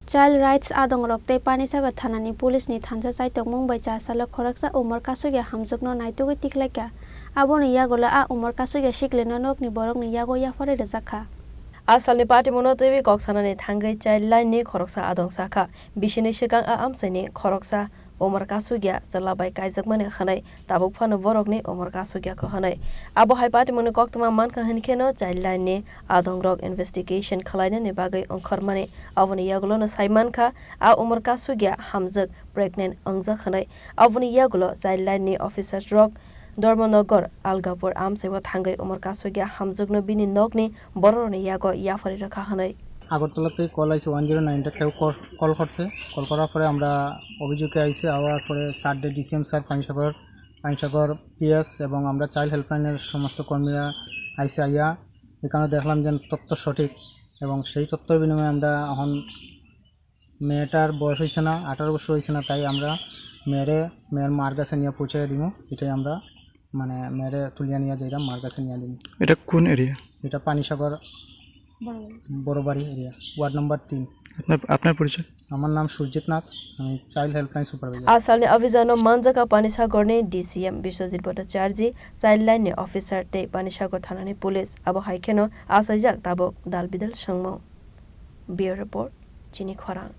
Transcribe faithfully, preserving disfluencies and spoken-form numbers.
Child Rights adongrok tei Panisagar thanani police ni thansa chaitokmung bai chasalo khoroksa umor kasugya hamjwkno naitugwi tikhlaikha. Aboni yagulo a umor kasugya siklino nokni borokni yago yapharwi rwjakha. A salni patimungno twiwi kok sanani thangwi Childline ni khoroksa adong sakha. Bisini swkang a amchaini khoroksa umor kasugya chwla bai kaijakmani hwnwi, tabuk phano borokni umor kasugya kha hwnwi. Abo hai patimungni koktwma mankha hwnkheno Childline ni adongrok investigation khwlainani bagwi ongkhormani. Aboni yagulono sai mankha, a umor kasugya hamjwk pregnant wngjak hwnwi. Aboni yagulo Childline ni officers rok Dharmanagar Algapur amchaio thangwi umor kasugya hamjwkno bini nokni bororokni yago yapharwi rwkha hwnwi. Agartala থেকে কল আইছে, one zero নাইনটা কেউ call, call করছে। কল করার পরে আমরা অভিযোগে আইছি, আওয়ার পরে সাত day DCM sir, Panisagar, Panisagar PS এবং আমরা চাইল্ড হেল্পলাইনের সমস্ত কর্মীরা আইসি আইয়া এখানে দেখলাম যে তথ্য সঠিক এবং সেই তথ্যের বিনিময়ে আমরা এখন মেয়েটার বয়স হয়েছে না, আঠারো বছর হয়েছে না, তাই আমরা মেয়েরে, মেয়ের মার কাছে নিয়ে পৌঁছে দিব। এটাই আমরা মানে মেয়েরে তুলিয়া নিয়ে যাইলাম, মার কাছে নিয়ে দিব। এটা কোন এরিয়া? এটা পানিসাগর বড়বাড়ি এরিয়া, ওয়ার্ড নম্বর তিন। আপনার, আপনার পরিচয়? আমার নাম সুরজিৎ নাথ, আমি child helpline supervisor. A salni abhijano manjaka Panisagorni D C M Biswajit Bhattacharjee, Childline ni officer tei Panisagar thanani police. Abo hai kheno achaijak tabuk dal bidal swngmung. Bureau Report, Chini Khorang.